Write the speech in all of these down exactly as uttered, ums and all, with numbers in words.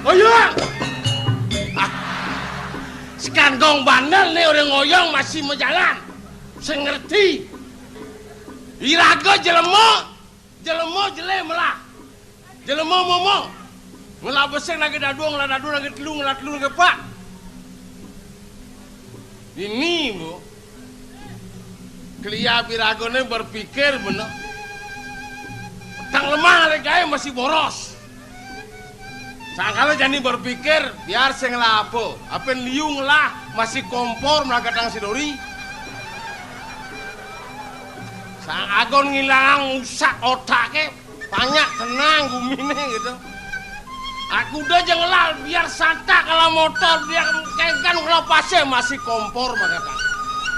Oyong! Ah, sekanggong bandel né orang oyong masih majalan. Sing ngerti. Iraga jelema, jelema jelé melah. Jelema momo. Ngelah besing lagi dadua, ngelah dadua lagi telu, ngelah telu lagi empat. Ini, Bu. Kelia biragané berpikir bener. Tang lemah lagi gaé masih boros. Sangkala jani berpikir, biar sing ngelah apa. Apin liu ngelah masih kompor melakatang si Dori. Sang agon ngilang usak otaké, banyak tenang guminé gitu. Aku udah aja ngelah, biar santak kalau motor, biar kengkan kalau pasé masih kompor makatang.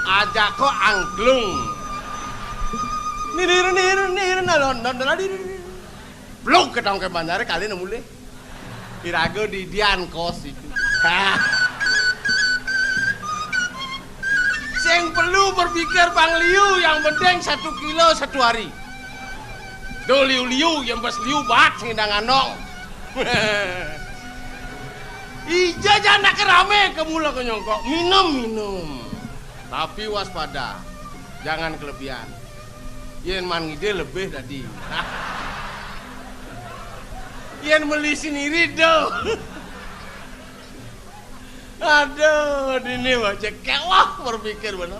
Aja kok angklung. Nirir, nirir, nirir, nalon, nalon, nalon, nirir. Pluk ke tangke banjaré kali nemu lé. Iraga didian kos itu. Hah. Sing perlu berpikir pang liu, yang penting satu kilo satu hari. Do liu-liu, yang pas liu bat sing dang anong. Ija janak ramé ke mula ke nyongkok. Minum, minum. Tapi waspada. Jangan kelebihan. Yén man ngidih lebih tadi. Yén meli sendiri do. Aduh, dini wajah kewah berpikir bener.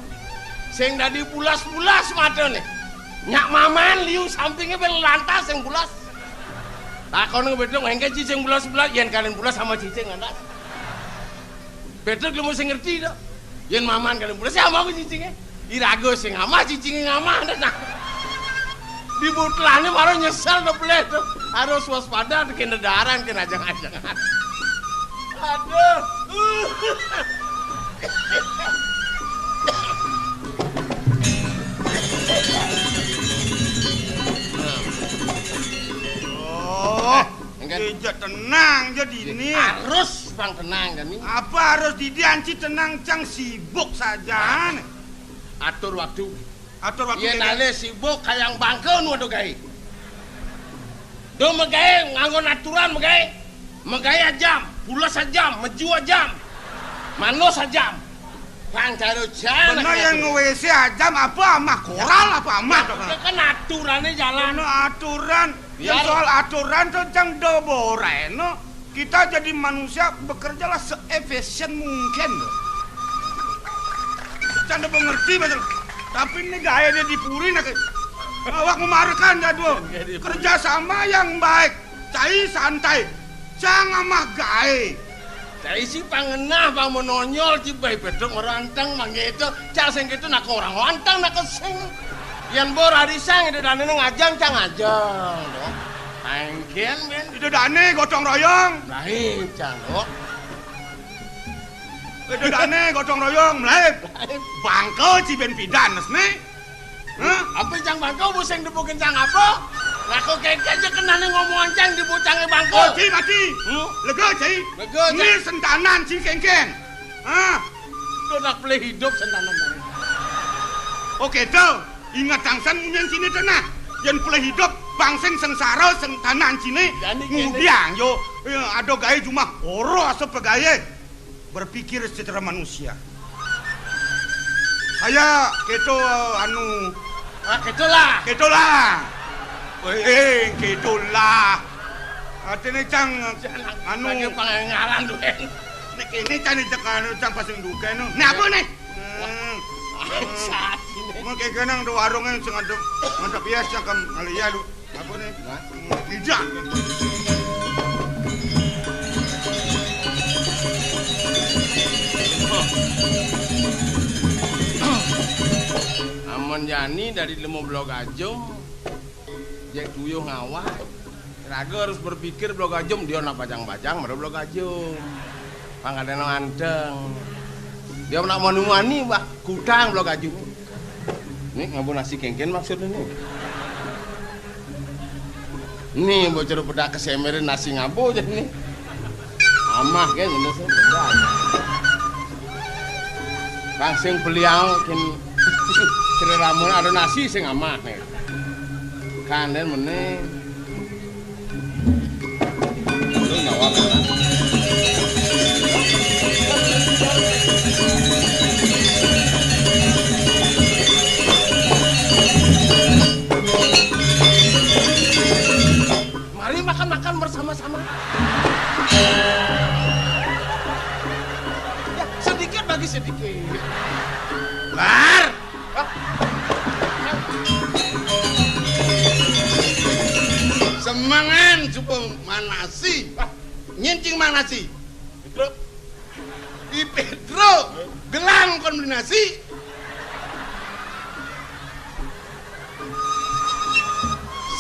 Sing dadi bulas-bulas mata nih. Nyak maman liu sampingnya ben lantas sing bulas. Takon ke bedong, engke cicing bulas-bulas, yén kalian bulas sama cicing lantas. Bedong lu mesti ngerti do. Yén maman kalian bulas, sama aku cicingnya. Iraga sing amah, cicingnya ngamah, nah. Di butlane baru nyesel do beleh tuh. Harus waspada, kena daran, kena ajang-ajangan. Aduh. Oh, Enggan. Ija tenang ja dini. Harus pang tenang kami. Apa harus didi anci tenang, cang sibuk saja. Atur waktu. Atur waktu. Yén dini. Alé sibuk kayang bangka nu ada gaé. Do magaé nganggon aturan magaé. Magaé ajam, pules ajam, meju ajam. Manus ajam. Pang cara jan. Bener yang nge-W C ajam apa amah koral apa amah? Ya kan aturannya jalan. Bener aturan. Yang soal aturan tuh cang do boreno. Kita jadi manusia bekerjalah se-efisien mungkin. Cang do mengerti betul. Tapi ini gaya dia di puri nak. Awak memarekan jadwal. Kerja sama yang baik. Cai santai. Cang amah gaé. Cai si pangenah pang menonjol ci baé bedok merantang manggeto. Cang sing gitu nak orang wantang nak kesing. Yén bor hari sang itu dane ngajang cang ajang. Anggen men. Itu dane gotong royong. Lain cang kok. Itu dane gotong royong melaib. Bangka ci ben pidan nih. Hah? Apa cang bangka buseng dibukin cang apa? Ngaku keke aja kenane ngomongan cang dibucange bangka. Oh, ci mati. Hmm? Lega ci. Lega ci. Ini sentanan ci kengken. Hah? Tuh nak pelih hidup sentanan. Oke tuh. Ingat tangsan munyen sini tenah. Yen pelih hidup bangsing sengsara sentanan sini. Ngudiang yo. Ya, ada gawe jumah ora asa pegawe. Berpikir secara manusia. Kaya keto anu. Ah, ketolah. Ketolah. Eh, ketolah. Artine cang anu. Lagi pangaran duwe. Nek kene cang cek anu cang pasing duke no. Nek apa nih? Hmm. Bangsat ini. Mun kene nang do warunge sing ngadep ngadep ya cang kam ngaliya lu. Apa nih? Tidak. Amun jani dari lima belas gajum, jek tuyuh ngawah. Raga harus berpikir belas gajum, dia nak bajang-bajang, baru belas gajum. Pang ada nang anteng. Dia nak manu-mani, bah, kutang belas gajum. Nih, ngabo nasi kengken maksudnya nih. Nih, bocor pedak kesemerin nasi ngabo aja nih. Amah kan, ini sih, pedak. Langsung beliau, kin, kira lamun ada nasi, sing amah nih. Kanden meneh. Lu nyawa mana? Iki. Lar. Semangan coba manasi. Nyincing manasi. Di Pedro. Gelang kon beli nasi.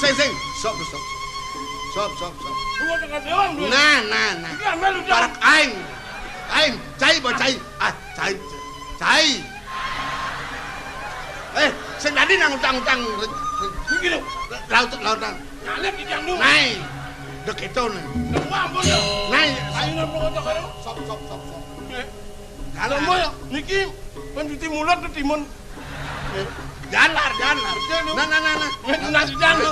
Sing, sing. Sop, sop. Sop, sop, sop. Nah, nah, nah. Parak aing. Aing, cai, bawa cai. Ah, cai. Cai. Eh, sing tadi nang utang-utang. Iki lho. Laut, laut nang. Ngalih di jang lu. Nai. Dek itu nih. Wah, ampun ya. Nai. Ayo nang mau kocok ayo. Sop, sop, sop, sop. Kalau mau ya, niki pencuci mulut tuh timun. Jalar, jalar. Nah, nah, nah, nah. Nasi jang lu.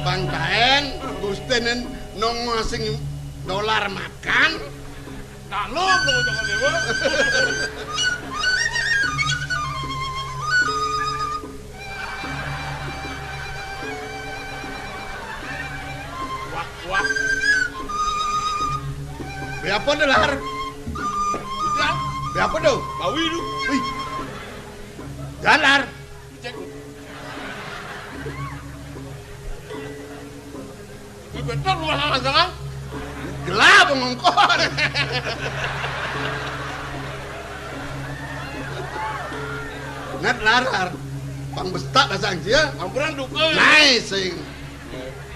Bang Taen, Gusten nong ngasing dolar makan. Dalam dong jangan dewa. Wah, wah. Be apa dah, Lar? Itu ya? Be apa dah? Bawi lu. Wih. Jalar. Cek. Ini betul rumah sama jangan. Gelap ngongkon. Ngat larar. Pang bestak bahasa Inggris ya. Ampuran dukun. Nice sing.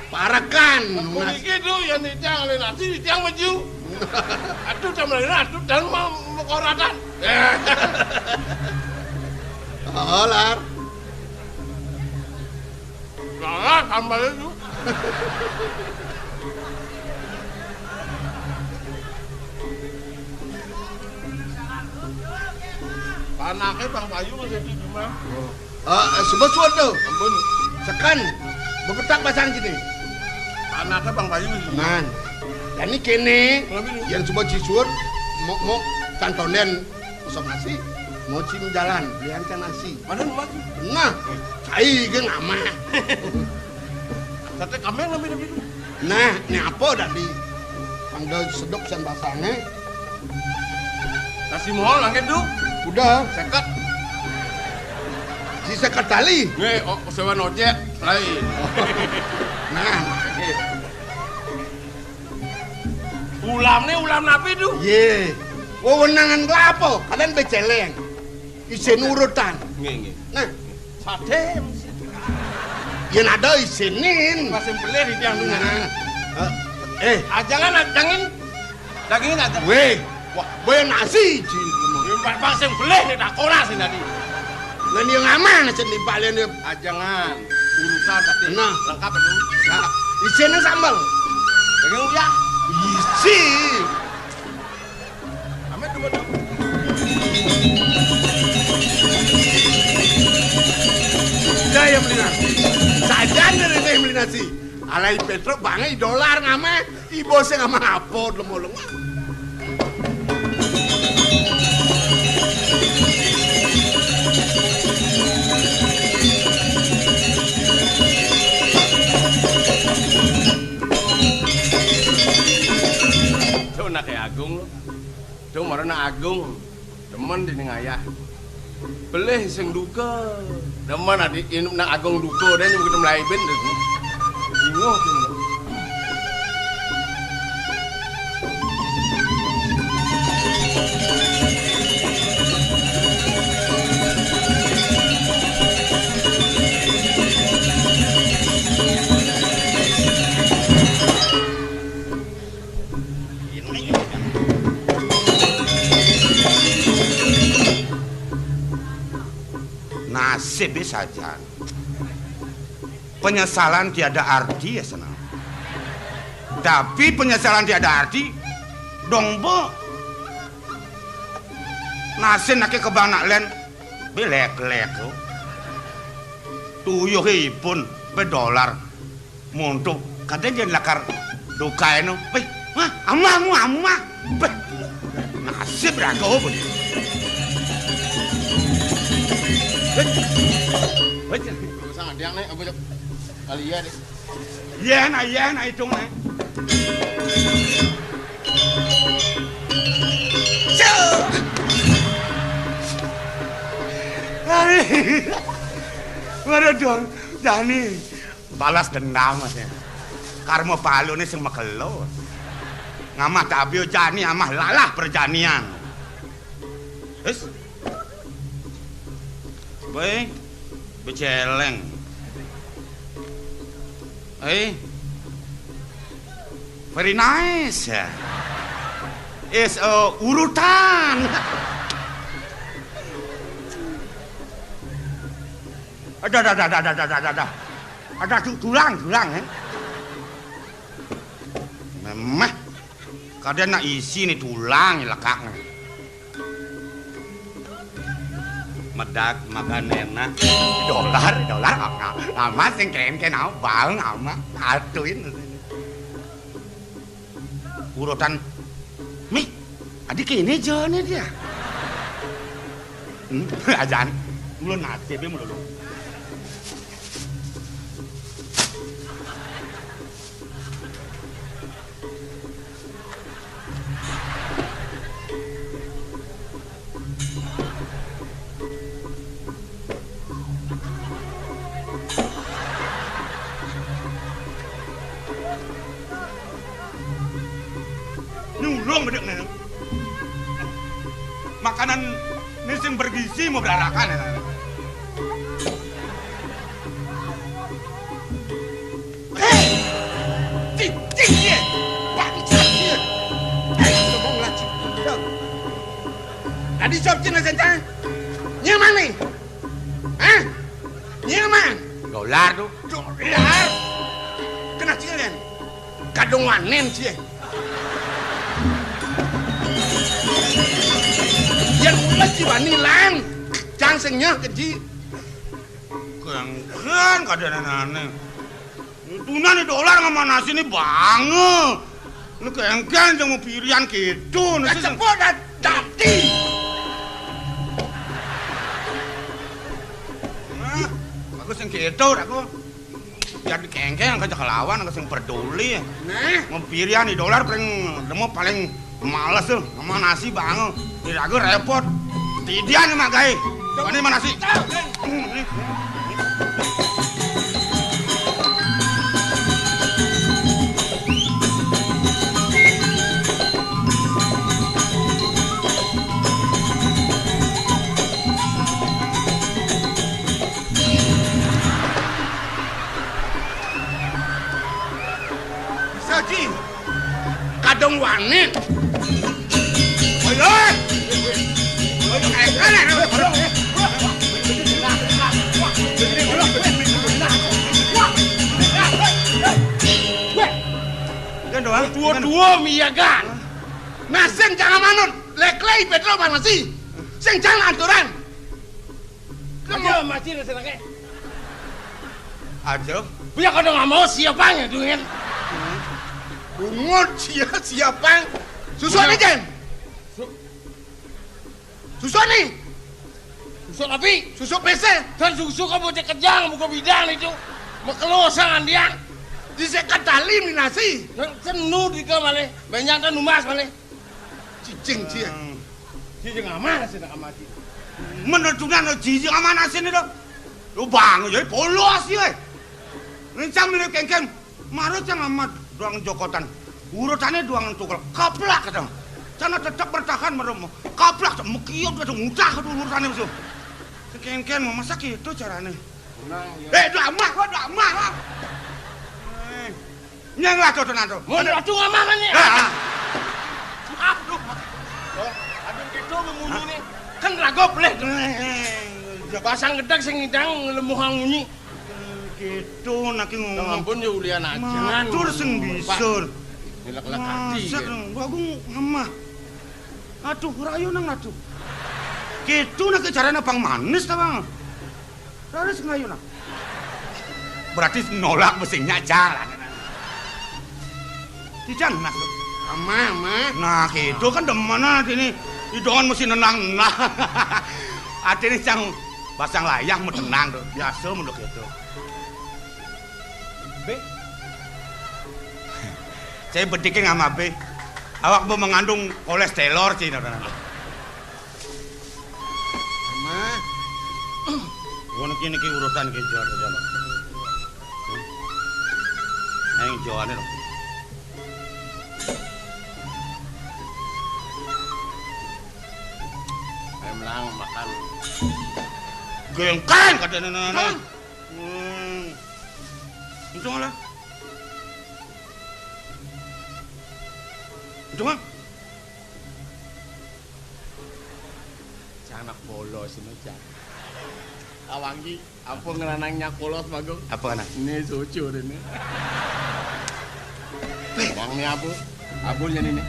Parakan. Aku niki tuh yang nitang oleh nasi nitang maju. Aduh sama ini aduh dan mau mau koratan. Oh, lar. Salah tambah itu. Panake Bang Bayu masih di rumah. Eh, eh, suba suud tuh. Ampun. Sekan. Bepetak pasang gini. Panake Bang Bayu. Man. Jadi kene, yang suba cisuud, mau, mau cantonden. Kosong nasi, mau cim jalan, belian can nasi. Mana lu maju? Nah, cai ge ngama. Sate kambing lebih lebih. Nah, ini apa tadi? Pangda sedok san basangnya. Nasi mohon langit tu. Udah. Seket. Si seket tali. Nih, oh, sewa nojek lain. Nah. Ulam ni ulam napi tu? Ye. Wewenangan kelapa, kalian beceleng. Isin urutan. Nggih, nggih. Nah, sate. Yen ada isinin. Masih boleh di tiang dunia. Nah. Eh, eh. Ajangan, ajangan. Dagingin aja. Weh. Wah, boy nasi, Cil. Yang pas sing boleh ni tak koras ni tadi. Nah, dia ngaman aja di balen dia. Ajangan. Urusan tadi. Nah. Lengkap itu. Nah, isinnya sambal. Daging uya. Isi. Amit dulu. Jaya melina. Sajan dari teh melina si. Alai Petro bangai dolar ngame. Ibo sing ngame apa lemo-lemo. Tuh anake Agung lho. Tuh marana Agung. Demen dening ayah. Pelih sing duka. Demen adik inuk nak Agung duka deh nyebut mulai ben. Bingung tuh. Nasib saja. Penyesalan tiada arti ya senang. Tapi penyesalan tiada arti dong bo. Nasin nake kebang nak len belek-lek tu. Tuyuh ipun bedolar. Montok, kadang yen lakar dukae no. Wih, wah, amah, amah, amah. Beh, nasib raga pun. Wih, wih. Sama dia nih, apa cok? Kali ya deh. Yén, ah, yén, ah, itung, né. Cuk. Ai. Waduh, dong, jani. Balas dendam, Mas, ya. Karma paluné sing makelo. Ngamah tabia jani amah lalah perjanian. Wis. Wéh, becéléng. Eh, very nice. Is a urutan. Ada, ada, ada, ada, ada, ada, ada. Ada du-, dulang, dulang, eh. Memeh. Kadén nak isi né dulang lekak. Medak makan enak. Dolar, dolar, ah, ah, amat sing kén-kén, ah, bang, amat, atuin. Urutan, mi, adi kéné jani dia. Hmm, ajan, ulun nasibé melulu. Nyulung bedek né. Makanan né sing bergizi mau berarakan ya. Hei! Cicing dia! Bangsat dia! Hei, ngomong lagi. Tadi sop Cina saja. Nyemang nih. Hah? Nyemang. Dolar tuh. Dolar. Kena cilen. Kadung wanen cie. Yén ulah ci wani lan. Cang sing nyeh keji. Kéngkén kadén ané. Tuna né dolar ngamanasi né bangé. Né kéngkén jang mau pirian kéto, né sing cepet dah dadi. Nah, aku sing kéto, aku. Yén kéngkén, aku aja kelawan, aku sing peduli. Nah. Mau pirian di dolar paling, demo paling males tuh, ngamanasi bangé. Iraga répot. Tidian mak gaé. Wani manasi. Saji. Kadung wani. Ayo. Wéh, kan doang. Dua-dua miyagan. Nah, sing jangan manut. Leklei Pétro manasi. Sing jangan aturan. Aja, masih ada senengnya. Aja. Punya kadung nggak mau siapa ya, Dungin? Bungut sia, siapa? Susun aja. Su- Susun nih. Susun apa? Susun P C. Dan susu kamu cek kejang, buka bidang itu. Makelo sangan dia. Disekat tali minasi. Senu di kamar nih. Banyak kan numas mana? Cicing cia. Hmm. Cicing aman sih nak amati. Menentunan cicing aman sih nih dong. Lu bang, jadi polos ya. Rencang milih kengkeng. Marut yang amat doang jokotan. Urutannya doang tukel. Kaplak kata. Sana tetap bertahan merem. Kaplak tak mekiot kata ngutah kata urutannya musuh. Sekengkeng mau masak itu caranya. Tenang, ya. Eh, doa mah, gua doa mah, Bang. Eh, nyang lah tuh, tenang tuh. Mau ratu nggak makan nih? Ah, ah. Aduh. Oh, aduh gitu memunyi nih. Kan ragop leh. Eh, eh, ya. Pasang gedeg sing ngidang lemuhang munyi. Gitu, naki ngomong. Ampun ya ulian aja. Matur sing bisur. Ngelak-lek hati. Masak, ya. Gua, gua ngemah. Aduh, rayu nang aduh. Gitu naki caranya pang manis ta, Bang? Raris ngayuna. Berarti nolak mestinya jalan. Tidak, Mas. Ama, ama. Nah, gitu kan demen atine. Idongan mesti nenang. Nah. Atine cang pasang layah mau tenang tuh. Biasa menurut itu. Be, Saya bedikin sama abe. Awak be mengandung kolesterol, cina. Mah. Ngono ki niki urusan ki jual saja, Mas. Ayo jawane lho. Ayo melang makan. Gengkang katanya nana. Hmm. Untung lah. Untung lah. Cang anak polos ini, Cang. Awangi, apa ngeranang nyak polos, Bagong? Apa anak? Ini cucu ini. Bang, ini abu. Abu jadi ini.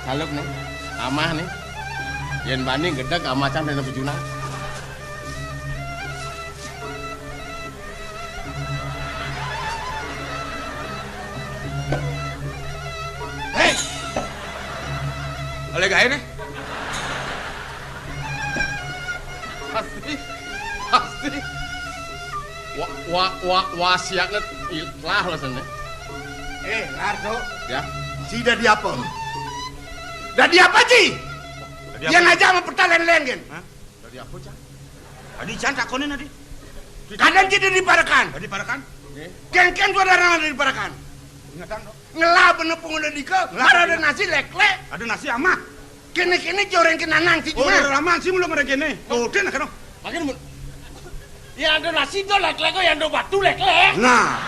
Saluk nih. Amah nih. Yen bani gedeg amah Cang dene bujuna. Hei! Oleh gawe nih. Pasti, pasti. Wa, wa, wa, wasiatnya il-, lah rasanya. Eh, Lardo. Ya. Ci dadi apa? Dadi apa, Ci? Dadi apa? Yang aja sama peta leng-leng, kan? Hah? Dadi apa, Cang? Tadi Cang takonin tadi. Kadang Ci dadi parekan. Dadi parekan? Nggih. Kengken tuh ada orang dadi parekan. Ingetan, dong. Ngelah bener pengguna dika, ngelah ada nasi leklek. Ada nasi amah. Kene-kene joreng kenanang sih. Oh, cuma. Udah lama sih belum ada kene. Tuh, dia nak kena. Makin mun. Ya ada nasi do leklek kok, ya ada batu leklek. Nah.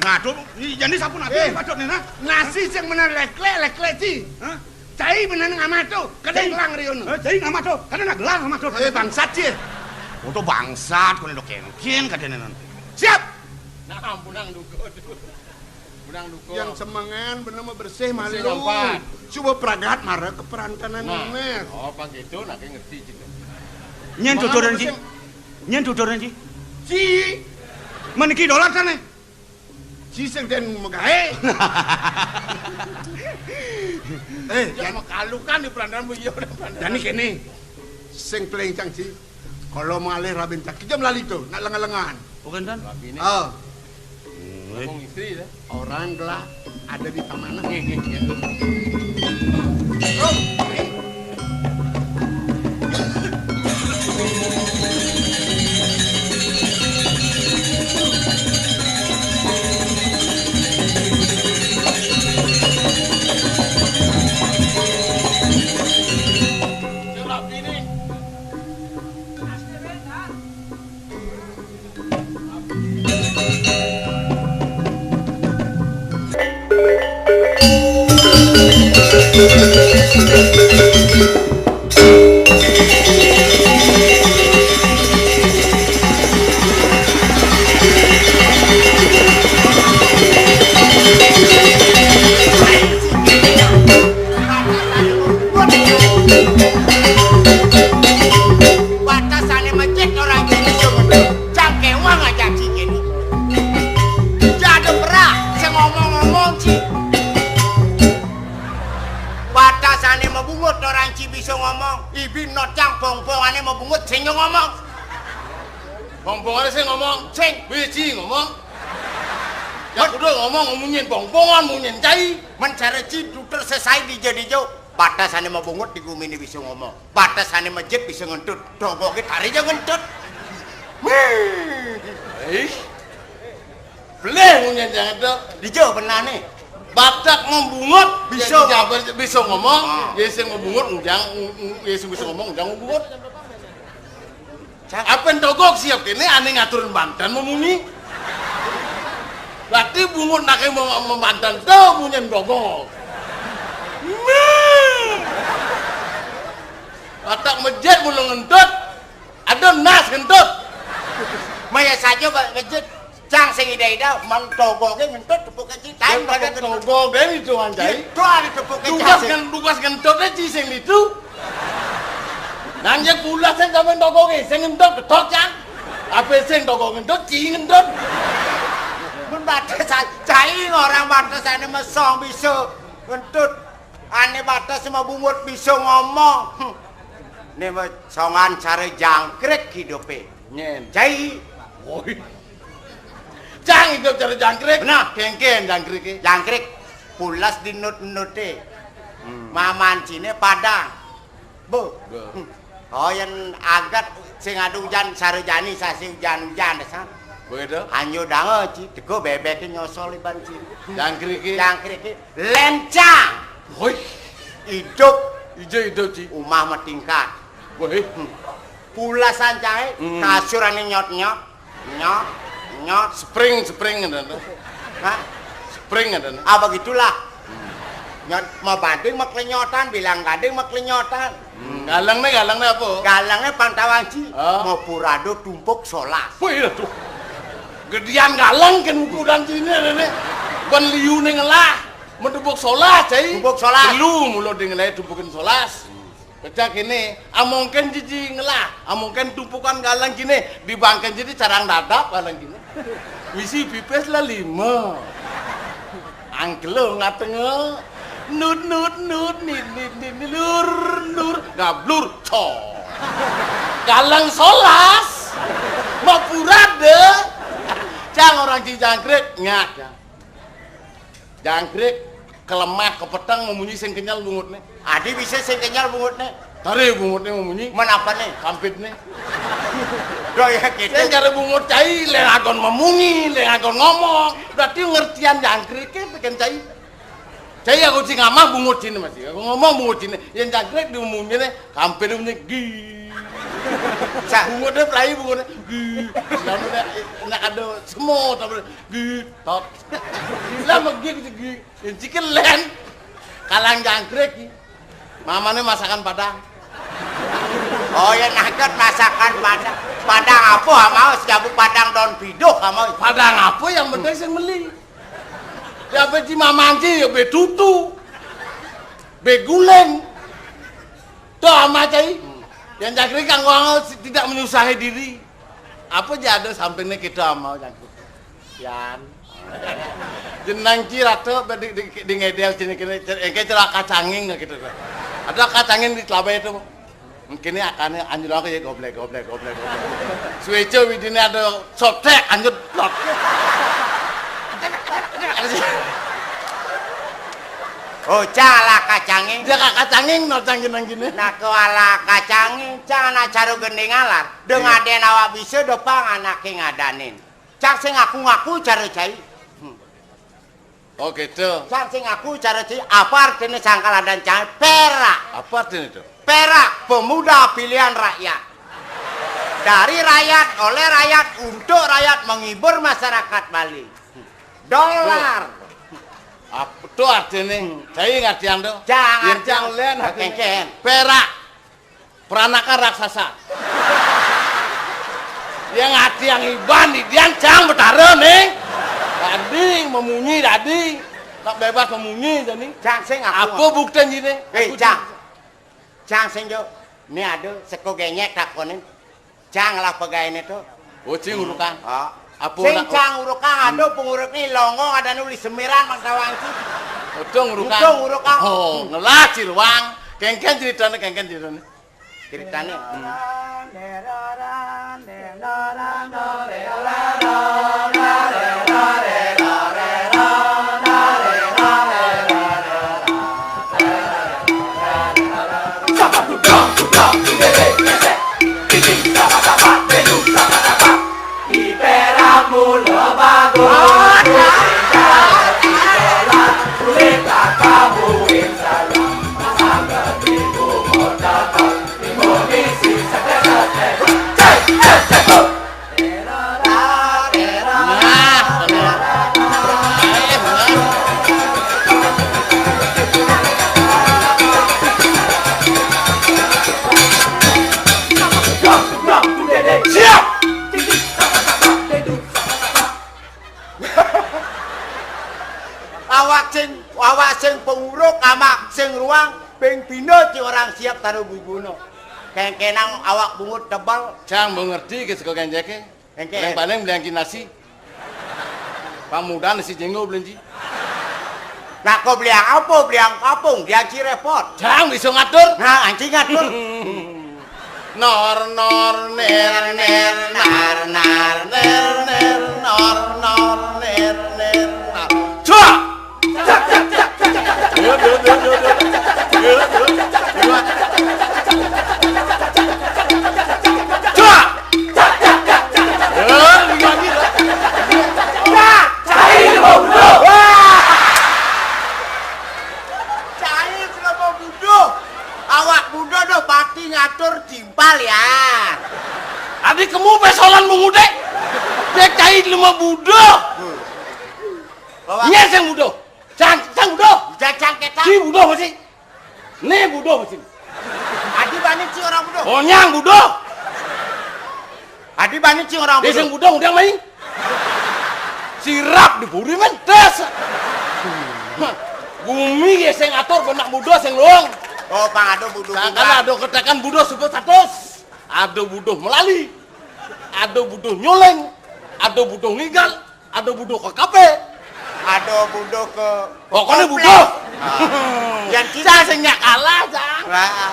Nah, tuh, i-, jadi sapu nanti. Eh, patut nih, nah. Nasi sing bener leklek, leklek sih. Hah? Cai bener ngamah tuh, kadang cai. Ngelang riun. Eh, cai ngamah tuh, kadang ngelang ngamah tuh. Eh, bangsat sih. Oh, tuh bangsat, kau nih kengken, kadang nanti. Siap. Nah, ampunang duko tuh. Benang duko. Yang semengan bener mah bersih. Bersih malu. Lompat. Coba pragat marah ke perantanan. Nah, neh. Oh, apa gitu, nak ngerti gitu. Nyen tuturan, Ci. Nyen tuturan, Ci. Ci. Meniki dolar sana. Ci sing den megahe. Eh, ya, jan makalukan di perantanan bu, iya, udah perantanan. Jani kene. Sing pelencang, Ci. Kalau mengalih rabin tak kejam lali tuh, nak lengan-lengan. Bukan, Tan? Rabi ini. Oh. Hmm, eh. Ngomong istri, ya. Orang gelah ada di taman. Nggih, nggih, nggih. Oh, eh. Sing rabi ini. Batasane masjid orang Indonesia bener. Cangkewang aja sih kene. Jada perah, sing ngomong-ngomong sih. Batasane mabungut orang ci bisa ngomong. Ibi not cang bong-bongane mabungut sing ngomong. Bong-bongane sing ngomong. Sing. Biji ngomong. Ya udah ngomong, ngomongin bong-bongan, ngomongin cai. Men cara ci duter sesai dija-dija. Batasane mabungut di gumine bisa ngomong. Batasane masjid bisa ngentut. Dogoke tari aja ngentut. Wih. Ih. Beleh ngomongin jangan tuh. Dija benane. Batak mabungut bisa. Jadi jabar bisa ngomong, ah. Ya sing mabungut ngujang, ng-, ng-, ya sing bisa ngomong ngujang mabungut. Cak. Apa yang togok siap kene ane ngaturin banten memunyi. Berarti bungut nake mau, mau banten tuh munyen togok. Meh. Batak masjid mulu ngentut. Ada nas ngentut. Maya saja, Pak, masjid. Cang sing ida-ida, mang togoke ngentut tepuk kecil. Kan pada togok ben itu anjay. Itu ada tepuk kecil. Tugas ngen-, tugas ngentut aja sing itu. Nang ya kula sing sampean togoke, sing ngentut ketok, Cang. Apa sing togok ngentut, ci ngentut. Mun batas cai orang batasane mesong bisa ngentut. Ane batas mabungut bisa ngomong. Hm. Ne mesongan cara jangkrik hidupe. Nyen. Cai. Woi. Cang hidup cara jangkrik. Benar. Kengken jangkrike. Jangkrik. Pulas dinut-nuté. Hmm. Mamanciné padang. Bu. Bu. Hmm. Oh, yén aget sing ada ujan sarejani sasi ujan-ujan, San. Begitu? Anjo danga, Ci. Tego bébéké nyosol iban, Ci. Jangkriké. Jangkriké. Léncang. Woi. Idup. Ijo idup, Ci. Umah matingkat. Woi. Hmm. Pulasan cai, hmm, kasur ané nyot-nyot. Nyot, nyot. Spring, spring ada. Hah? Spring ada. Ah, begitulah. Nyot, mau banding mau kelenyotan, bilang gading mau kelenyotan. Hmm, galangné, galangné apa? Galangné pang tawang, Ci. Ah. Mau purado tumpuk solas. Wih, aduh. Gedian galang kan ukuran sini, né. Ban liuné ngelah. Mau tumpuk solas, cai. Tumpuk solas. Lu mulu dingin aja tumpukin solas. Pecah kéné, amongkén jiji ngelah, amongkén tumpukan galang kéné, dibangkén jiji carang dadap galang kéné. Misi pipis lah lima. Angkelo ngatengé. Nut, nut, nut, nit, nit, nit, nit, lur, lur, gablur, cor. Galang solas. Mau purada. Cang orang Ci Jangkrik, nyak. Jangkrik, kelemah, kepeteng, memunyi sing kenyal bungutné. Adi bisa sing kenyal bungutné. Tari bungutné memunyi. Menapané? Kampitné. Doh ya gitu. Sing karo bungut cai, lé nganggon memunyi, lé nganggon ngomong. Berarti ngertian jangkriké bikin cai. Cai aku sing ngamah bungut sini masih. Aku ngomong bungut sini. Yang jangkrik di memunyiné, kampit memunyi. Gi. Sa- Bungutné pelai bungutné. Gi. Lalu nak ada semua tapi gi. Tot. Lah megi gitu, gi. Yang cikin lén. Kalang jangkrik, gi. Mamané masakan Padang. Oh ya, nangket masakan Padang. Padang apa, mau sejabu Padang daun piduh, mau. Padang apa yang penting sing meli? Ya apa Ci mamanci ya betutu. Begulen. Tuh ama cai. Yang jangkrik kanggo tidak menyusahi diri. Apa aja ada sampingnya kita ama jangkrik. Yan. Jenang Ci rata di, di, di ngedel sini kene engké celaka canging gitu. Ada kacangin di telabe itu. Mungkin ini akannya anjlok ya goblek goblek goblek goblek. Suwéca widiné ada sotek anjlok. Oh, cala kacanging. Dia kacanging no cangin nang gini. Nah, kuala kacanging, cang anak caru gending alar. Dengan dia nawa bisa dopang anaké ngadanin. Cang sing ngaku-ngaku cara cai. Hmm. Oh, gitu. Cang sing ngaku cara cai, apa artinya sangkal dan cai? Perak. Apa artinya itu? Perak, pemuda pilihan rakyat. Dari rakyat, oleh rakyat, untuk rakyat, menghibur masyarakat Bali. Dolar. Apa tuh artinya? Cai ngartian tuh. Jangan. Yang cang lén artinya. Kengkén. Perak. Peranaka raksasa. Yang ati yang iban di dian cang betara nih. Dadi memunyi dadi. Tak bebas memunyi jadi. Cang sing aku. Apa buktinya ini? Eh, aku cang. Cang sing jo. Ini ada seko genyek takonin. Cang lah pegawai ini tuh. Oh, cing urukan. Ah. Apa sing nak cang urukan ada pengurut nih longgo ada nulis semiran mang tawang cing. Utung urukan. Utung urukan. Oh, ngelah ciruang. Kengkén ceritanya, kengkén ceritanya. Ceritanya. Hmm. Awak sing, awak sing penguruk, amak sing ruang, ping pindho ci orang siap taruh guguno. Kengkenang awak bungut tebal. Cang mengerti ke seko kenjeke. Kengken. Paling-paling beli angki nasi. Pamudan nasi jenggo belinci. Nah, kok beli yang apa? Beli yang kapung, beli angki repot. Cang bisa ngatur. Nah, angki ngatur. Nor nor ner ner nar nar ner ner nor nor ner ner nar. Cak! Cak cak cak. Lima buduh. Bawa. Nyé sing buduh. Cang, cang buduh. Jajang kéta. Ci buduh masih. Né buduh masih. Adi bani ci orang buduh. Onyang buduh. Adi bani ci orang buduh. Sing buduh udah main. Sirap di puri mentes. Gumi ya sing atur benak buduh sing luang. Oh, pang ada buduh. Kan ada ketekan buduh sebut status. Ada buduh melali. Ada buduh nyoleng. Ada buduh ngigal. Ada buduh ke kafe. Ada buduh ke. Pokoknya buduh. Ah. Yang kita sing nyak kalah, Cang. Nah.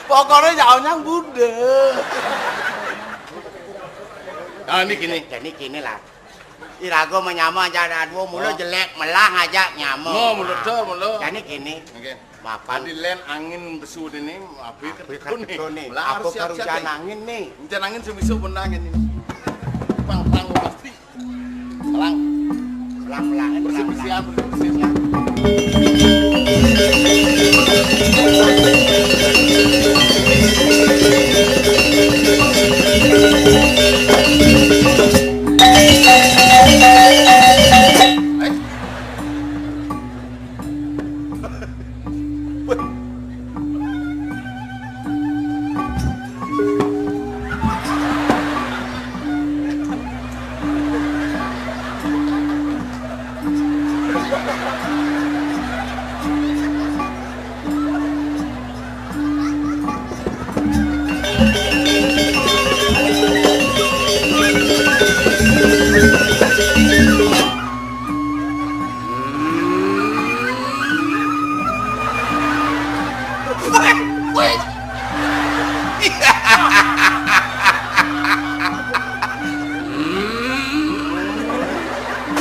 Pokoknya jauhnya buduh. Nah, ini gini. Jadi gini lah. Irago menyama aja ada dua mulu jelek melah aja nyama. Mau mulut tuh, mulut. Jadi gini. Oke. Mapan. Tadi len angin besu ini, api kan betul nih. Lah aku harus siap-siap nih. Angin nih. Hujan angin semisal pun angin ini. Pang pang pasti. Pelang. Pelang-pelang, bersih-bersihan, bersih-bersihan.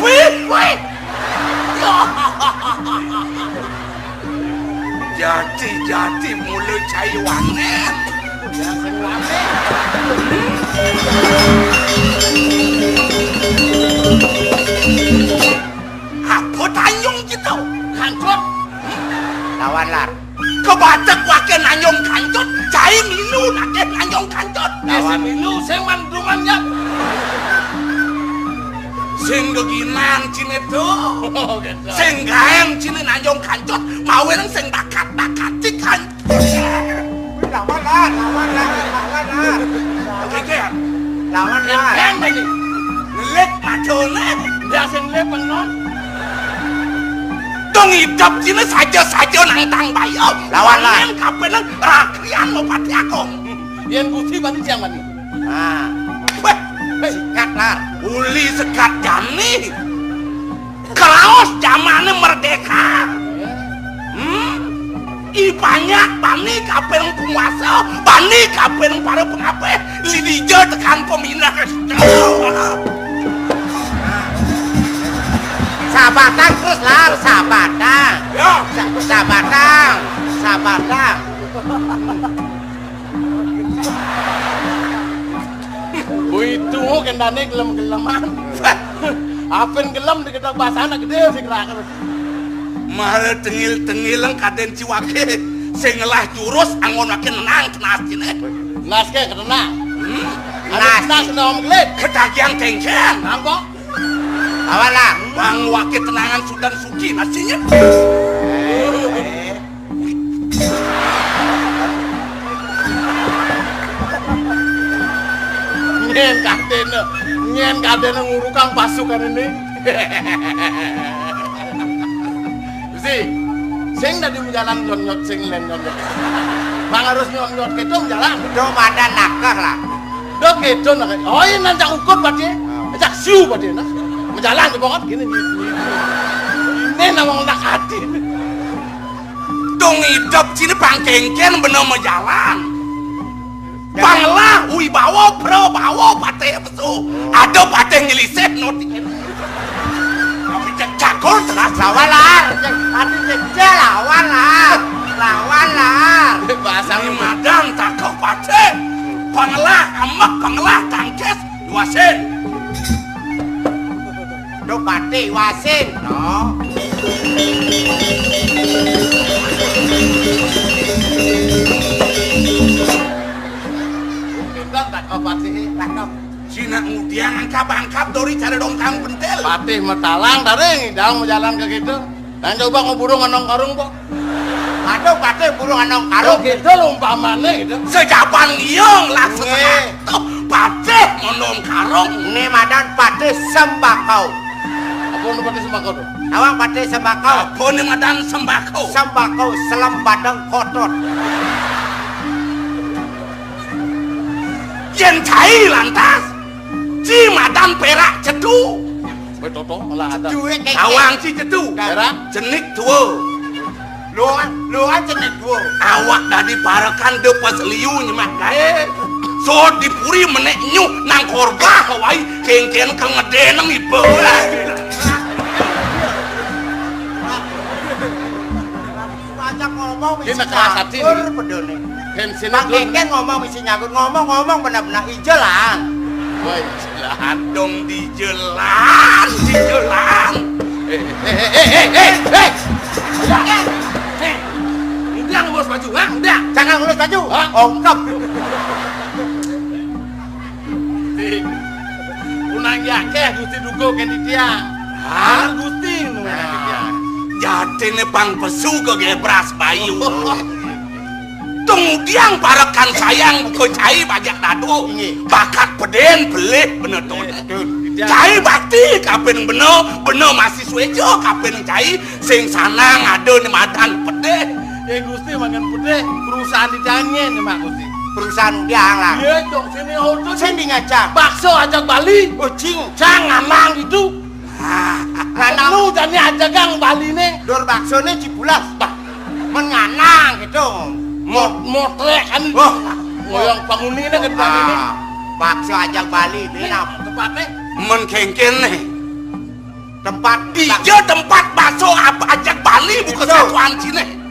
Wih, wih. Jadi-jadi mulu cai wanen. Apa tanyung gitu? Kancut. Lawan lar. Kebatek waké nanyung kancut, cai milu naké nanyung kancut. Lawan. Milu sing mandungan ya. Sing geginan ciné tuh. Oh, gitu. Sing gaéng ciné nanyung kancut, mawin sing bakat-bakati kancut. Lawan lah, lawan lah, lawan lah. Oke, oke. Lawan lah. Yang ini. Ngelik maconé. Biasa ngelik pengen. Dong idep ciné saja-saja nang tang bayo. Lawan lah. Yang kapenan rakrian mau pati akong. Yén Gusti bani siang bani. Nah. Wéh, sikat lar. Uli sekat jani. Keraos jamané merdéka. Hmm? I banyak bani kaping penguasa, bani kaping para pengabéh, lidija tekan pemindah. Sabatang terus lar, sabatang. Ya. Sa-, sabatang, sabatang. Kuwi tuh kendané gelem-geleman. Apin gelem diketok basana gedé sing raket. Mara tengil-tengil kadén ciwaké sing ngelah jurus anggon makin nang tenas ciné. Nas ké ketenang. Hmm? Nas. Nas kena om gelit. Ketagihan kéngkén. Nangkok. Awalah. Bang waké tenangan Sudan Suci nasinya. Nyén kadéna, nyén kadéna ngurukang pasukan ini. Si, sing dadi jalan nyot-nyot, sing lén nyot-nyot. Bang harus nyot-nyot kéto jalan. Do madan nakah lah. Do kéto nakah. Oh, ini nancak ukur pati. Nancak siu pati nah. Menjalan di pokok gini. Ini nama nak hati. Dong idep ciné pang kéngkén bener majalan. Panglah wibawa prabawa patih pesu. Ada patih ngelisih no tiken. Tapi cek jago teras lawan lar. Cek, tapi cek, cek lawan lar. Lawan lar. Bahasa madan takok patih. Panglah ambek, panglah tangkis. Iwasin. Duh, Patih Iwasin, no. Pinter tak kau Patih? Lah, no. Cina ngudiang angkap-angkap dori cara dongkang pentil. Patih matalang dari ngidang majalan ka kitu. Dan coba mau burung anong karung, Pak. Aduh, patih burung anong karung. Gitu lho umpamane gitu. Sejaban liung lah. Nggih. Sesaat. Patih mondong karung. Ini madan patih sembakau. Apa nu patih sembakau tuh? Awak patih sembakau. Apa ni madan sembakau? Sembakau selem badeng kotor. Yen cai lantas, ci madan perak cedu. Betul, malah ada. Cedu, eh, kek. Awang ci cedu. Perak? Cenik tua. Luan, luan cenik tua. Awak dadi parekan de pas liu nyemak gae. So dipuri menek nyuh nang korbah wai kengken kengeden nang iba. Ajak ngomong misi nyakur pedone. Bang Keken ngomong misi nyakur, ngomong-ngomong benar-benar ijelan. Wah, ijelan dong, dijelan, dijelan. Eh, eh, eh, eh, eh, eh. Udah. Eh, udah, bos baju, ha? Udah. Jangan ngulus baju. Hah? Ongkep. Gusti. Unang yakeh Gusti duga kén titiang. Hah? Bener Gusti nu. Nah, titiang. Jatine pang pesu ke gebras bayu. Tungdiang parekan sayang buka cai bajak dado. Inggih. Bakat peden pelih bener to. Eh, betul. Titiang. Cai bakti kapin bena, bena masih sueja kapin cai. Sing sanang ada ni madan pedih. Eh, Gusti, mangan pedih, perusahaan di Dangen ni, Mak Gusti. Perusahaan udiang lah. Iya, dong, sini hotel. Sini ngajak. Bakso ajak Bali. Oh, cing. Cang nganang gitu. Ah, nganang. Lu jani ajagang Bali ni. Dur bakso ni cipulas. Bah. Men nganang gitu. Mot-, motrek kan. Wah. Ngoyong panguni ni ke Bali ni. Ah, bakso ajak Bali, benap. Tempatnya? Men kengken ni. Tempat. Iya, tempat bakso apa ajak Bali buka satuan sini.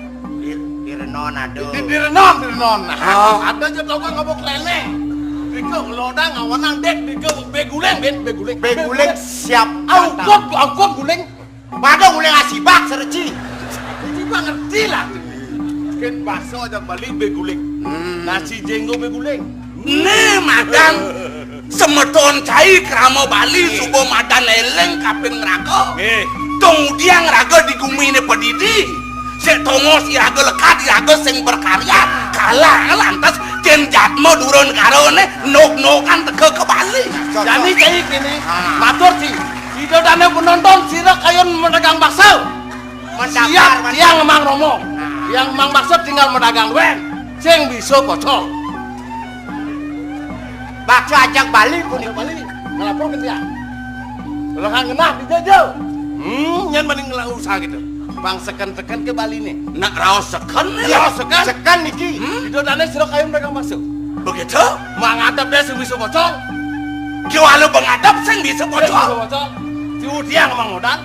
Di, di Renon ada. Di, di Renon, di Renon. Nah, ada aja toko ngabok lele. Dika ngelodang awanang dek, dika beguling, ben, beguling. Beguling siap. Angkot, angkot guling. Pada guling asibak sereci. Ini mah ngerti lah. Kan bakso ajak Bali beguling. Hmm. Nasi jenggo beguling. Nih, madan semeton cai krama Bali suba madan eleng kapin ngraga. Nggih. Tong udiang raga di gumi ne padidi. Sek tongos iraga lekad iraga sing berkarya. Kalah lantas ken jatma dura negara ne nok-nokan teka ke Bali. Jani cai kini. Ah. Matur ci. Ida dane penonton sira kayun medagang bakso. Siap, tiang emang romo. Nah. Tiang emang bakso tinggal medagang wen. Sing bisa pocol. Bakso ajak Bali pun. Ajak Bali. Ngelapor ke tiang. Lehang genah di jojo. Hmm, nyen mending ngelang usaha gitu. Pang seken-seken ke Bali nih. Nak raos seken nih. Raos seken. Seken niki. Hmm? Ida dane sira kayun medagang bakso. Begitu? Mang adep deh sing bisa pocol. Kiwala pengadep sing bisa pocol. Sing bisa pocol. Si Udiang emang modal.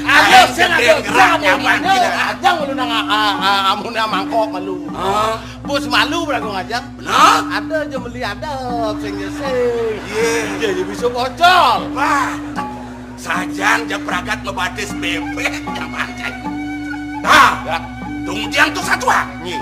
Ada sing ada gerak nyaman kita. Ada malu nang, ah, ah, ah, amun mangkok malu. Ah. Bos malu berago ngajak. Benar? Ada aja meli ada sing sing. Iya. Iya, iya bisa bocor. Wah. Sajan ja pragat ngebatis bebek nyaman cai. Nah, ya. Tungdian tu satu ha. Nyi.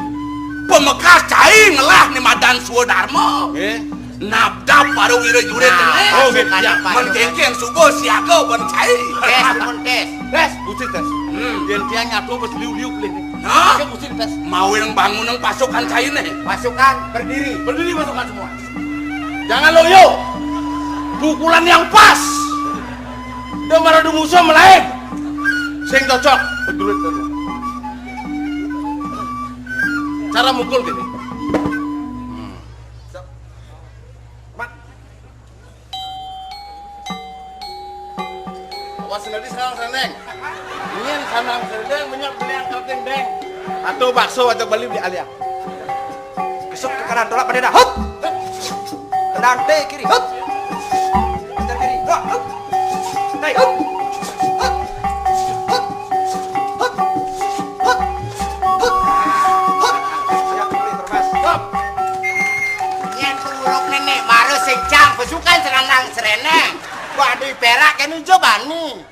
Pemekas cai ngelah ni madan Swadarma. Nggih. Nabdab para wira jurit. Nah, ini. Oh, nggih, siap. Men kengken subuh siaga ban cai. Tes, mun tes. Tes, mesti tes. Hmm. Yen tiang nyatu bes liu-liu pelih ni. Nah. Oke, mesti tes. Mau yang bangun yang pasukan cai ni. Pasukan berdiri. Berdiri pasukan semua. Jangan loyo. Pukulan yang pas. Dia marah di musuh melain. Sing cocok. Berdiri. Cara mukul gini. Hmm. Mat. Awas nanti sarang sandeng. Ingin sarang sandeng, banyak beli angkal tendeng. Atau bakso, atau Bali beli alia. Besok ke kanan, tolak pada dah. Hup! Kanan, teh, kiri. Hup! Putar kiri. Hup! Hup! Naik. Hup! Hup! Hup! Hup! Hup! Hup! Hup! Siap, boleh, termas. Hup! Yen penguruk nenek mara sing cang besukan seranang sereneng. Wadi perak kene ijo bani.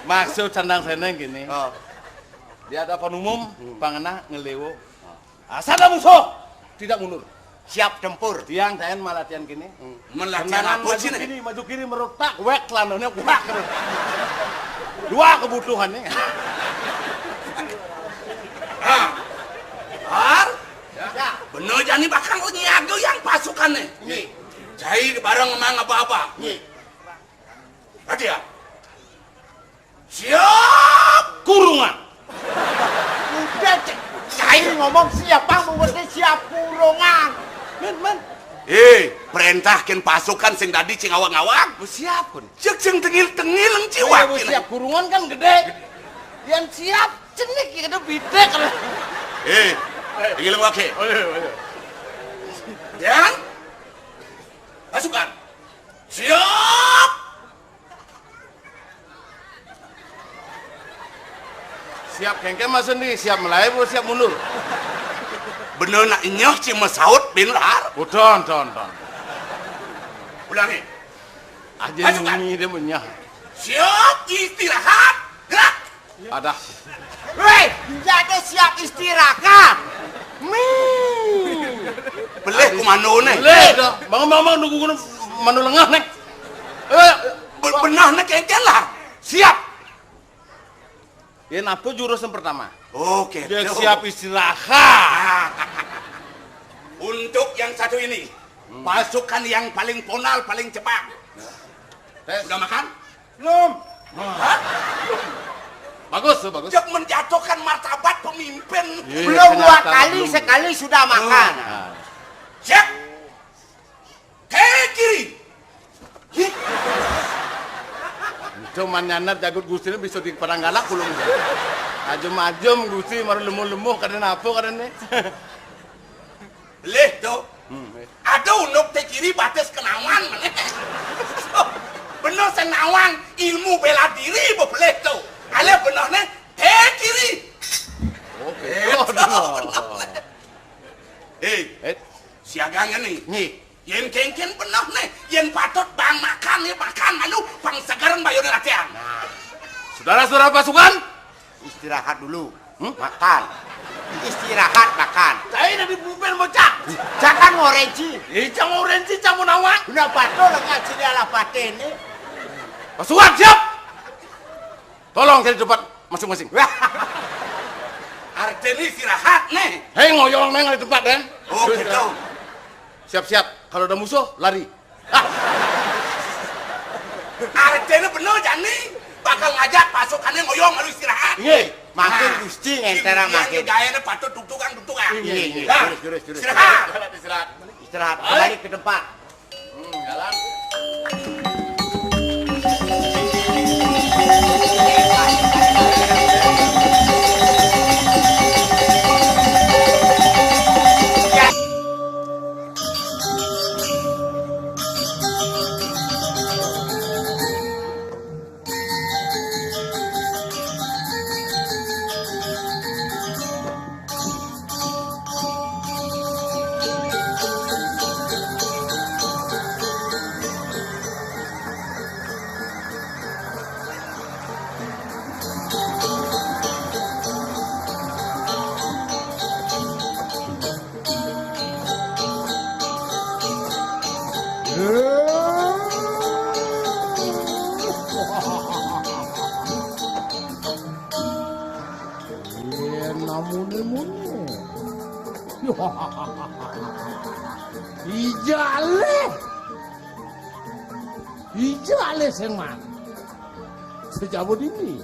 Maksud sandang seneng gini. Oh. Di hadapan umum, hmm, pangenah ngelewo. Asal ada musuh, tidak mundur. Siap tempur. Tiang taén malah tiang kéné. Men latihan apa maju sih, nih? Kiri, maju kiri, merutak, wék, lanune, wék. Dua kebutuhannya. Ah. Har? Ya. Bener jani bakal nyiaga yang pasukannya. Nggih. Cai bareng mang apa-apa. Nggih. Latihan. Siap kurungan. Udah, cek. Cai ngomong siap, Bang, mesti siap kurungan. Men, men. Eh, perintahkan pasukan sing dadi cing awak-ngawak. Siap, kun. Cek sing tengil-tengil, cing siap kurungan kan gede. Yang siap, cenik, ya, gede bidek. Eh, tengil wake. Oh, iya, iya. Yang pasukan. Siap. Siap kéngkén maksud nih, siap mulai apa siap mundur? Bener nak nyeh cing masaut bin Lahar. Udah, udah, udah. Ulangi. Aja pasukan. Nungi dia punya. Siap istirahat. Gerak. Ada. Wéh, jadi siap istirahat. Mi. Pelih ku mano né? Pelih dah. Bangun, bangun, bangun, nunggu gunung mano lengah né. Eh, be- benar né kéngkén lah. Siap. Ini apa jurus yang pertama? Oke. Dia tuh. Siap istirahat. Untuk yang satu ini, pasukan yang paling ponal, paling cepat. Tes. Sudah makan? Belum. Hah? Bagus tuh, bagus. Cek menjatuhkan martabat pemimpin. Iya, belum dua kali, sekali sudah makan. Nah. Siap. Ke kiri. Cuman nyanat jagut Gusti ini bisa di Padang Galak belum. Ajem-ajem Gusti maru lemuh-lemuh kadén apa kadén né. Lih tuh. Hmm. Ada unduk té kiri batis kenawan mana? Bener senawan ilmu bela diri bebelih tuh. Alé bener né té kiri. Oke. Eh, aduh. Hei, eh, siaga nih. Nih. Yén kéngkén bener nih, yén patut bang makan ya makan malu, bang seger bayar latihan. Nah, saudara-saudara pasukan, istirahat dulu. Hmm? Makan. Istirahat, makan. Saya dari pemimpin bocah. Jangan ngorenci. Ih, jangan ngorenci, jangan nawa. Udah patut lah ngaji dia lah paten nih. Pasukan siap. Tolong cari tempat masing-masing. Artinya istirahat nih. Hei, ngoyong neng di tempat, Den. Oh, gitu. Siap-siap. Kalau ada musuh, lari. Artinya bener, Jani. Bakal ngajak pasukannya ngoyong lalu istirahat. Iya. Makin nah, gusti ngentera makin. Gayanya patut dudukan, dudukan. Iya, iya. Nah, terus, terus, terus. Istirahat. Istirahat. Istirahat. Kembali ke tempat. Hmm, jalan. Yén namune-mune. Ijale. Ijale sing man. Sejauh ini.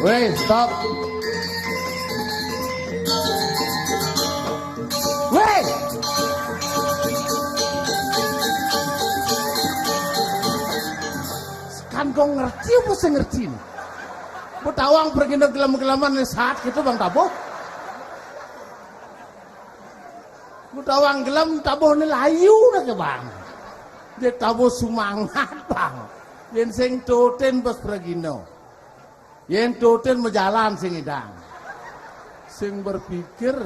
Wéh, stop. Wéh. Kok ngerti apa sing ngerti nih? Ku tawang pergi gelem-geleman nih saat gitu, Bang, tabuh. Ku tawang gelem tabuh nih layu nih ke, Bang. Dia tabuh semangat, Bang. Yen sing tutin pas pergi no. Yen tutin majalan sing idang. Sing berpikir.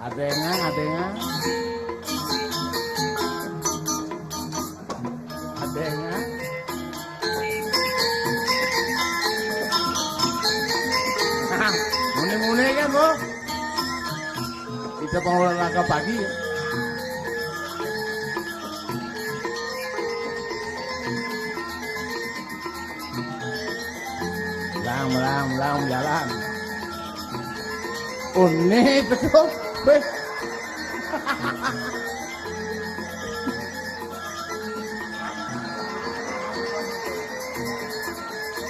Adengan, adengan. Adengan. Mune-mune kan, Bu? Kita mau olahraga pagi ya. Melang, melang, melang, jalan. Unik betul. Weh.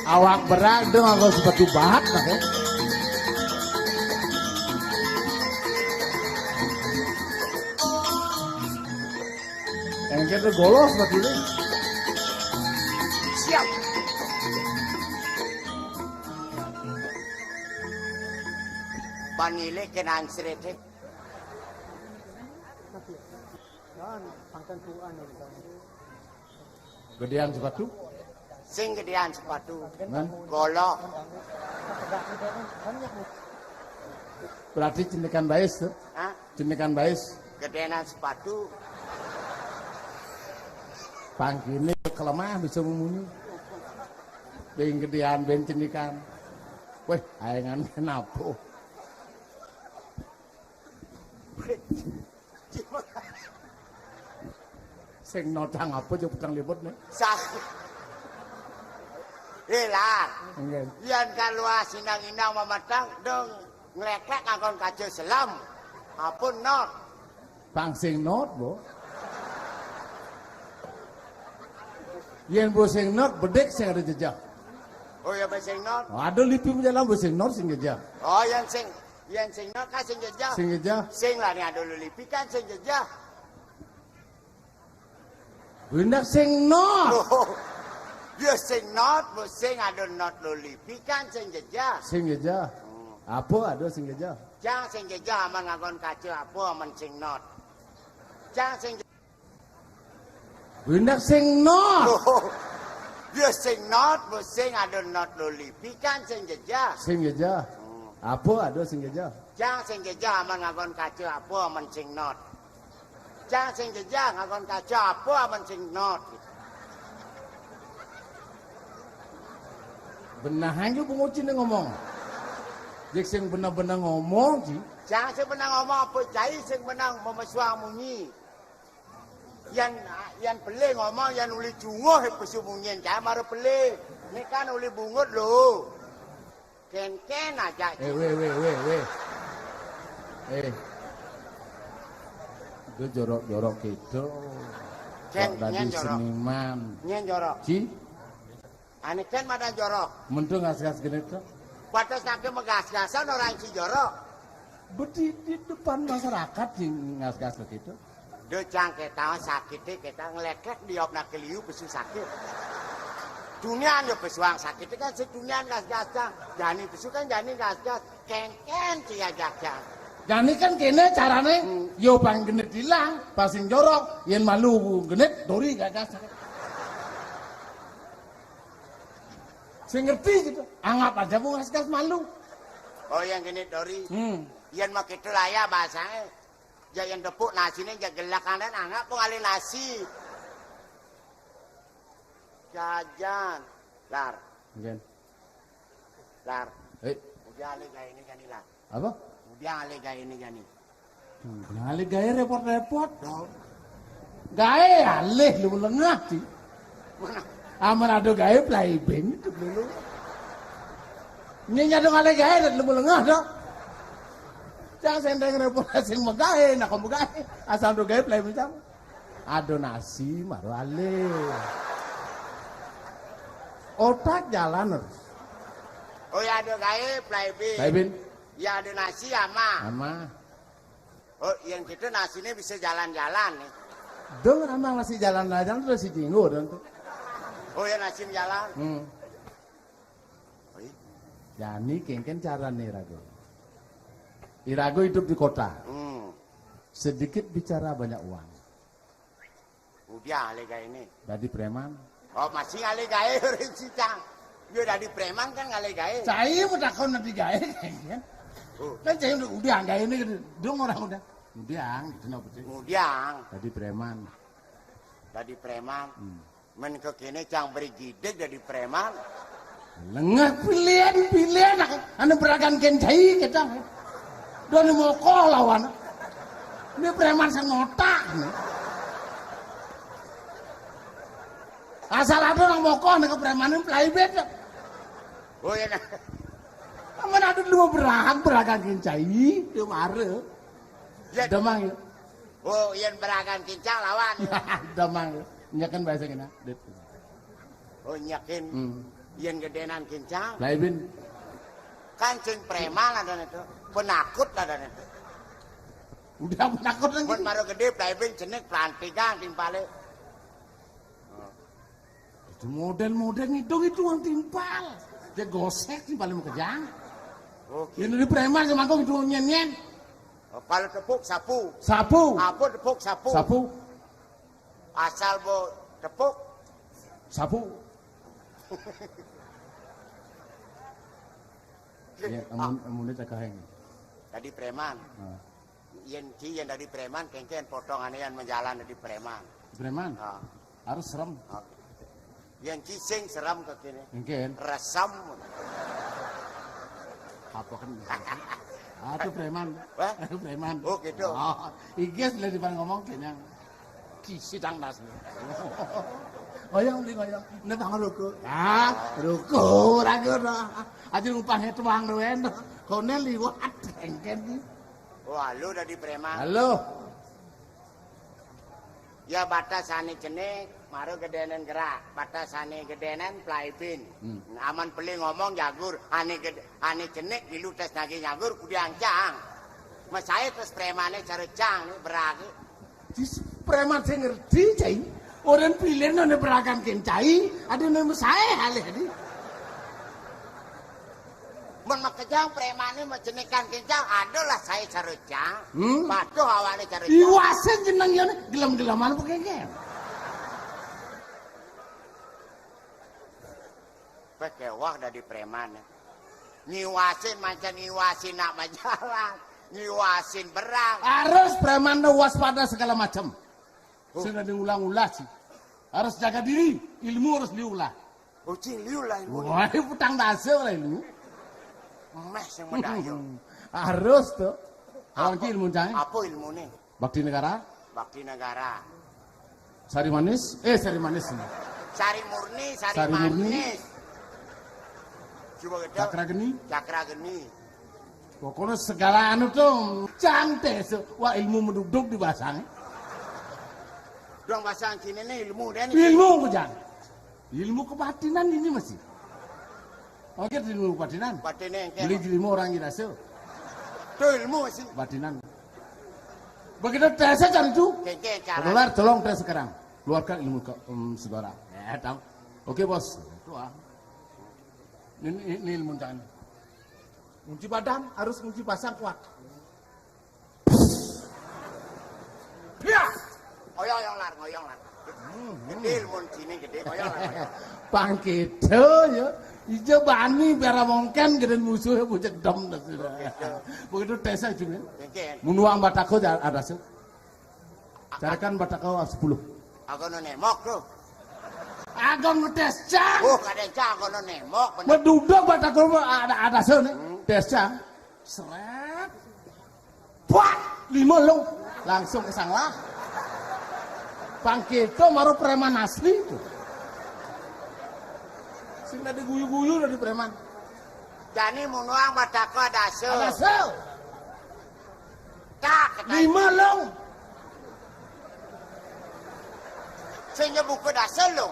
Awak berat dong, aku sepatu bahat, nah, ya. Yang kira golos, Pak Duli. Siap. Panile kenan srete. Gedean sepatu. Sing gedean sepatu. Golok. Berarti cenikan bais tuh. Hah? Cenikan bais. Gedenan sepatu. Pangkine kelemah bisa memunyi. Beng gedean, beng cenikan. Weh, aengan kenapa? Sing nodang apa, coba petang liput nih? Sah. Eh, Lar. Nggih. Yen kaluar sinang-inang mamatang dong ngleklek nganggon kaca selam. Apa not? Bang sing not, Bu. Yen Bu sing not, bedik sing ada jejak. Oh ya, Bu sing not. Ada lipi menjalan Bu sing not sing jejak. Oh, yen sing, yen sing not kan sing jejak. Sing jejak. Sing lah nih ada lipi kan sing jejak. Windak sing not. Oh, ya sing not, Bu sing ada not lo lipi kan sing jejak. Sing jejak. Hmm. Apa ada sing jejak? Jang sing jejak aman nganggon kaca apa aman sing not. Jang sing Windak sing not. Oh, ya sing not, Bu sing ada not lo lipi kan sing jejak. Sing jejak. Hmm. Apa ada sing jejak? Jang sing jejak aman nganggon kaca apa aman sing not. Jang sing jejak nganggon kaca apa aman sing not. Benah aja Bu Nguci nih ngomong. Jek sing benah-benah ngomong, Ci. Jang sing benah ngomong apa cai sing benah memesuang munyi. Yan, yan pelih ngomong, yan uli junguh pesu munyin, cai mara pelih. Ini kan uli bungut lho. Ken-ken aja. Eh, weh, weh, weh, weh. Eh. Itu jorok-jorok gitu. Ken, kok tadi nyen jorok. Seniman. Nyen jorok. Ci? Ane ken madan jorok. Mentu ngas-ngas genit kok. Batas nake megas-gasan orang ci jorok. Beti di depan masyarakat sing ngas-ngas begitu. Duh, cang, kita sakit, kita ngeleklek di opna keliu pesu sakit. Dunian ya pesuang sakit kan sedunian gas-gas, cang. Jani pesu kan jani gas-gas. Ken-ken cia jak, cang. Jani kan kene carane, hmm, yo bang genit hilang, pasing jorok, yen malu genit dori gagas. Sing ngerti gitu. Anggap aja Bu ngas-ngas malu. Oh, yang genit dori. Hmm. Yen mah gitu lah ya bahasanya. Ya yang tepuk nasine ya gelakan anggap pun ngalih nasi. Jajan. Lar. Nggih. Lar. Eh. Udah alih gawe ini jani, Lar. Apa? Udah alih gawe ini jani. Hmm, alih gawe repot-repot. Gawe alih lu lengah, Ci. Mana? Aman ada gawe play band itu dulu. Nyi nyadung alih gawe dan lu lengah dong. Jangan sendeng repot sing megawe, nak kok megawe. Asal do gawe play band sama. Ada nasi, mara alih. Otak jalan terus. Oh ya, ada gaé, Plaibin. Plaibin. Ya, ada nasi, ama. Ama. Oh, yang kita nasinya bisa jalan-jalan nih. Dong, ama masih jalan-jalan terus si Jinggo dong tuh. Oh ya, nasi jalan. Hmm. Oh, iya. Jani kéngkén carané iraga. Iraga hidup di kota. Hmm. Sedikit bicara, banyak uang. Udah alih gaé ini. Dadi préman. Oh, masih alih gaé orang cicang. Yo, dadi préman kan ngalih gaé. Cai mau takon dadi gaé, kan? Oh. Kan cai udah, udah gaé ini gitu. Dong orang udah. Udah, gitu, napa sih? Udah. Dadi préman. Dadi préman. Hmm. Men kékéné cang beri gidik dadi préman. Lengah pilihan, pilihan aku. Anu beragan kén cai kita. Dadi mokoh lawan. Ini préman sing ngotak. Asal ada orang mokoh nih ke préman ini Plaibin. Oh iya, nah. Aman ada dua berag, beragan kén cai, dia mara. Ya. Damang ya. Oh, yén beragan kén cang lawan. Damang ya. Nyekin bahasa kena. Oh, nyekin. Hmm. Yén gedénan kén cang. Plaibin. Kan sing préman ada itu. Penakut ada itu. Udah penakut lagi. Mun mara gedé Plaibin cenik pelantikan timpalé. Itu model-model ngitung-ngitungan timpal. Dia gosek timpal makejang. Oke. Ini di préman sing mangkung itu nyén-nyén. Oh, kalau tepuk sapu. Sapu. Apa tepuk sapu? Sapu. Asal bo tepuk. Sapu. Ya, amun, amuné cakaheng. Dadi préman. Nah. Yén ci yén dadi préman, kéngkén potongané yén menjalan dadi préman. Préman? Ah. Harus serem. Ah. Yén ci sing serem kékéné. Kéngkén. Resem. Apa kan? Aduh préman. Wah? Aduh préman. Oh, gitu. Oh, igis lah di ngomong kenyang. Kisi dang nas. Ngoyong di ngoyong. Ini bang ruko. Ah, ruko, ragu dah. Aja lupa ngetuang duen. Koné liwat, kéngkén di. Oh, halo dadi préman. Halo. Ya, batasané cenik, mara gedénan gerak. Batasané gedénan Plaibin. Hmm. Aman pelih ngomong jagur, ané gedé, ané cenik, ilu tes nagi nyagur, kudu ancang. Mesaé terus prémané cara cang, nih, beragé. Dis préman sing ngerti, cai. Orang pilihan ada beragan kén cai, ada nama saya alih di. Men makejang prémané macenikan kén cang, adalah saya cara cang. Hmm? Patuh awané cara cang. Iwasin jeneng yone, gelem-geleman apa kéngkén? Pékéwah dadi préman. Ngiwasin mancan ngiwasin nak majalan, ngiwasin berang. Harus préman tuh waspada segala macam. Oh. Sing ada ulang-ulah sih. Harus jaga diri, ilmu harus diulah. Oh, cing liu lah ilmu. Wah, utang dasa lah ilmu. Méh sing medayung. Harus tuh. Orang apa, ilmu cang. Apa ilmuné? Bakti negara. Bakti negara. Sari manis, eh, sari manis. Sari murni, sari, sari murni. Manis. Coba kita. Cakra geni. Cakra geni. Pokoknya segala anu tuh cantik. Wah, ilmu meduduk dipasang. Dong pasang sini nih ilmu deh nih. Ilmu kejang. Ilmu kebatinan ini masih. Oke, ilmu kebatinan. Batiné yang beli kayak ilmu orang Indonesia. Tuh ilmu sih. Batinan. Begitu tesnya cari tuh. Kéngkén cara. Dolar, tolong tes sekarang. Keluarkan ilmu ke, em, saudara. Ya, tahu. Oke, Bos. Itu ah. Ini, ini ilmu tangan. Kunci badan harus kunci pasang kuat. Ya. Ngoyong, ngoyong, lar, ngoyong, lar. Hmm, hmm. Gedé ilmu sini gedé, ngoyong, lar, ngoyong. Pang kéto ya. Ija bani biara mongkén gedé musuhnya bujek dem dah sudah. Begitu tes aja men. Kéngkén. Mun uang batako ada sih. Carikan batako sepuluh. Aku no nemok tuh. Agak ngetes cang. Oh, kadé cang aku no nemok. Bener. Meduduk batako ada, ada sih nih. Hmm. Tes cang. Seret. Buat lima lo. Langsung ke sanglah. Pang kéto mara préman asli tuh. Sing ada guyu-guyu dari préman. Jani mun uang batako ada sih. Ada sih. Tak, tak. Lima lo. Sing nyebuka dasa, Lung.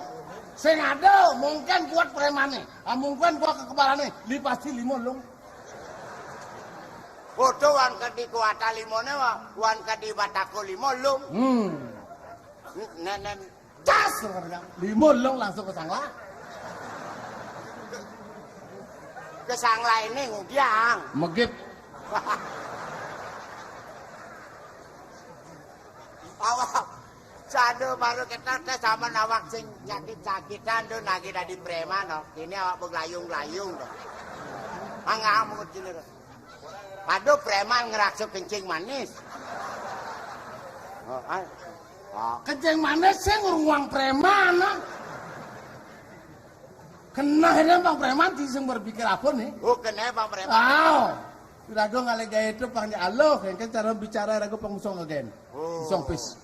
Sing ada, mungkin kuat premane. Ah, mungkin kuat kekebalannya. Li pasti lima, Lung. Foto wan kedi kuata limone, wa-, wan kedi batako lima, Lung. Hmm. N-, nenen. Cas, lima, Lung, langsung ke sangla. Ke sangla ini ngudiang. Megit. Awak. Sadu baru kita teh sama awak sing sakit-sakitan tuh, lagi dari preman, no. Ini awak beglayung-layung tuh. Mangga mau sini tuh. Aduh, preman ngerasa kencing manis. Oh, ah. Oh. Kencing manis sing ruang preman, ah. Kena ini bang preman di sing berpikir apa nih? Oh, kena bang preman. Aw. Rago ngalih gawe itu pang alo, kan cara bicara rago pang usong again. Oh. Usong pis.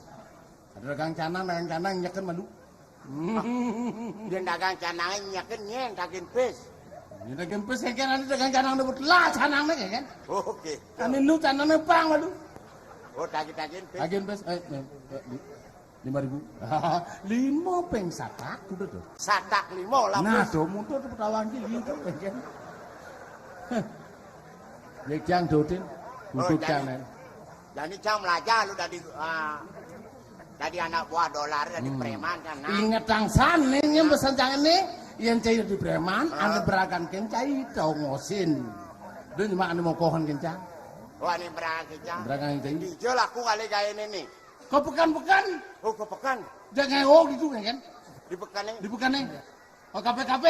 Ada dagang canang, dagang canang nyeken malu. Dia dagang canang nyeken nyen daging pis. Ini daging pis kan ada dagang canang debut lah canang nih kan. Oke. Kami nu canang nih pang malu. Oh, daging-daging pis. Daging pis, eh, eh, eh, lima ribu. Lima peng satak udah tuh. Satak lima lah. Nah, tuh mutu tuh petawang gini tuh kan. Ya jang dotin. Oh, duduk jang. Jani jang melajah lu dari, ah, dari anak buah dolar, dari preman kan. Nah. Inget tang san nih, yang pesan jangan nih. Yang cai di preman, anda berakan kencai tau ngosin. Dia cuma anu mau pohon kencang. Oh, anu berakan kencang. Berakan kencang. Dijol aku kali gaya ini nih. Kau pekan-pekan. Oh, kau pekan. Jangan oh gitu kan. Di pekan nih. Di pekan nih. Oh, K P K P.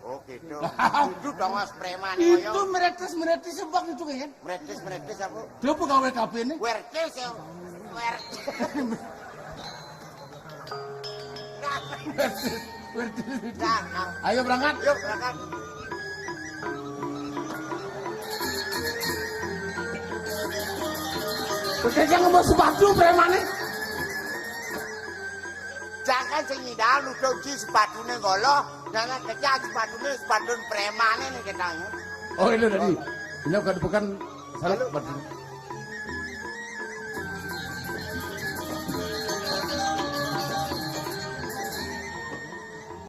Oh, gitu. Itu dong, Mas, preman. Itu meretes-meretes sebab itu kan. Meretes-meretes apa? Dia pegawai K P nih. Wertes ya. Wertes. Wertes. Nah, nah. Ayo berangkat. Yuk, berangkat. Kejang mau sepatu preman nih. Jangan sing nyidal nutup si sepatune golo, jangan kejang sepatune, sepatun premane nih ketang. Oh, ini tadi. Ini bukan, bukan salah sepatu.